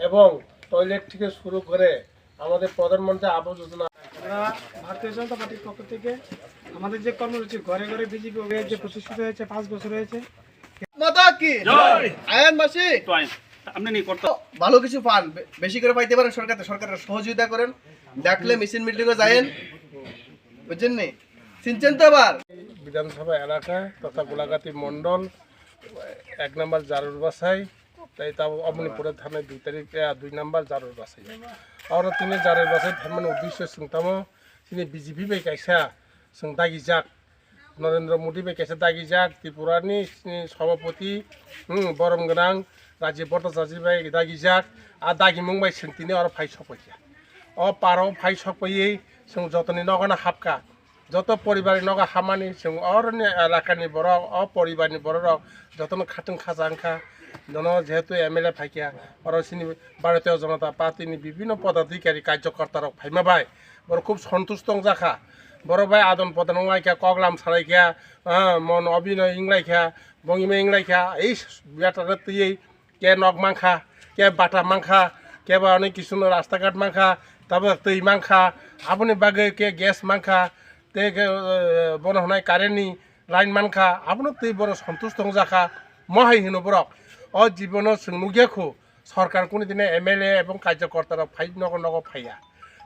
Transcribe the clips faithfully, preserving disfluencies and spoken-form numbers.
এবং টয়লেট থেকে শুরু করে আমাদের প্রধানমন্ত্রী আবাস যোজনা। আমরা ভারতীয় জনতা পার্টির পক্ষ থেকে আমাদের যে কর্মসূচি ঘরে ঘরে বিজেপি অভিযান যে প্রতিষ্ঠিত হয়েছে, পাঁচ বছর হয়েছে। মাতা কি জয়। আয়ান মাসি। তো আইন, আপনি নেই করতে। ভালো কিছু পান, বে-, বেশি করে পাইতে পারেন সরকার থেকে, সরকারের সহযোগিতা করেন। দেখলে মিছিল মিটিংও যায়েন, বুঝছেন নি? চিনছেন তো আবার? বিধানসভা এলাকা তথা গোলাঘাটি মণ্ডল এক নম্বর জারুর বাসায়, তাই তা অবনীপুরে থানায় দুই তারিখ, আহ, দুই নম্বর জারুর বাসায়। আমরা তিনি জারুর বাসায় থানার উদ্দেশ্যে শুনতাম, তিনি BJP bai kaisa chwng dagijak, Narendra Modi bai kaisa dagijak, Tripurani chini sabapati, hmm, borom gwnang Rajiv Bhattacharya bai dagijak, a dagimung bai chwng tini oro phai sokphaikha. O paro phai sokphaiwi chwng jotoni nogono hapkha. Joto poribarni nogo hamani chwng oroni elakani borok, o poribarni bororok jotono khatung khacha wngkha. Jono jehetu M L A phaikha, oro chini Bharatiya Janata Party ni bibhinno podadhikari karjokorta rok phaima bai borok khub sontusto wngjakha. Borok bai adon podon wnglaikha, koklam salaikha, ah, mon obinoy wnglaikha, bongima wnglaikha, ei biatarno twiwi ke nok mankha, ke bata mankha, ke ba onek kisu no rasta ghat mankha, tabuk twi mankha, aboni bagwi ke gas mankha, tei ke, eh, bono hwnai current ni line mankha, abono twi borok sontusto wngjakha. Mo hai hino borok, o jibono chwng nukya khu, sorkar kuni dine M L A ebong karjokorta rok phai nogo nogo phaiya.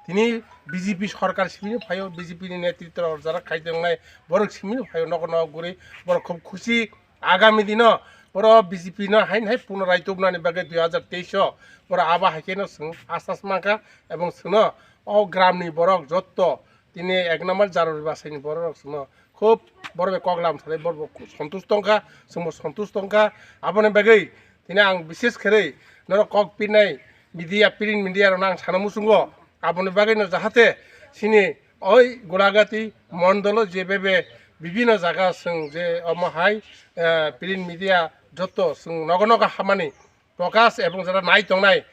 Tini B J P sorkar simi phaio, B J P ni netritro rok jara khai tongnai borok simi phaio nogo nogo guri borok khub khusi. Agami dino borok B J P no hain hai punorai tubnani bagwi dui hajar teis o borok abo hai kheno chwng asas mankha ebong chwngno o gramni borok jotto tini ek number jaruri basaini borok rok chwngno khub borok bai koklam salai borok bo sontusto wngkha, chwngbo sontusto wngkha. Aboni bagwi tini ang bishes kherwi norok kok pinai media, print media rokno ang sana muchungo. Aboni bagwino jahate chini oi Gulagati mondolo je bebe bibhinno jaga chwng je omo hai, eh, print media joto chwng nogo nogo hamani Prakash ebong jara nai tongnai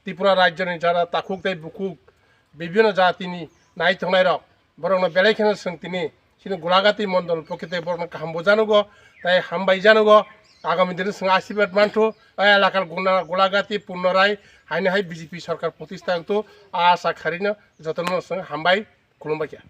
Tripura rajyoni jara takhuk tei bukhuk bibhinno jatini nai tongnai rok borokno belai kheno chwng tini chini Gulagati mondol pokite borokno kaham bo janugo tei hambai janugo. Agami dino chwng asirwad manthu, elakal guna Gulagati Punnorai haino hai B J P sorkar protista wngthu, a asa kharino jotono chwng hambai khulumbaikha.